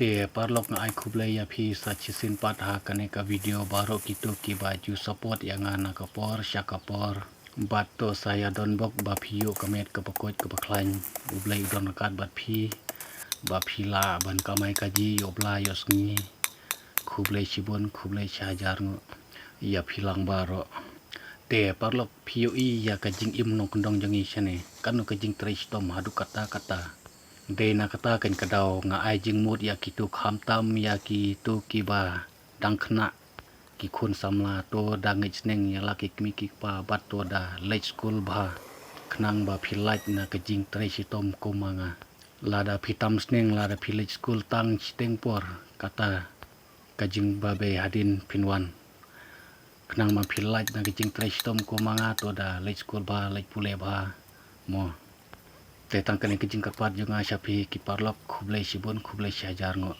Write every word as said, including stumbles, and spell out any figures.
Te paralok, nga ai khublei ïa phi sa shisien pat ha kane ka video, baroh kito kiba ju support ïa nga na ka por sha ka por. Bad to sa ïa don bok ba phi ïoh ka met kaba koit kaba khlaiñ. U Blei u don ryngkat bad phi, ba phi lah ban kamai kajih, ïoh bla ïoh sngi. Khublei shibun, khublei shihajar nguh ïa phi lang baroh. Te paralok, phi ïohi ïa ka jingim nongkyndong jong ngi shane, kano ka jingtrei shitom haduh katta katta. Dei na kata kane ka daw nga ai jingmut ïa kito, khamtam ïa kito kiba dang khynnah, ki khun samla, to da ngeit sneng ïa la ki kmie ki kpa bad to da leit skul bha, khnang ba phi lait na ka jingtrei shitom kum ma nga. Lada phi tam sneng, lada phi leit skul tang shiteng por, kata ka jingbabe hadien phin wan, khnang ba phi lait na ka jingtrei shitom kum ma nga, to da leit skul bha, leit pule bha mo. Te tang kane ka jingkyrpad jong nga sha phi ki paralok, khublei shibun, khublei shihajar nguh.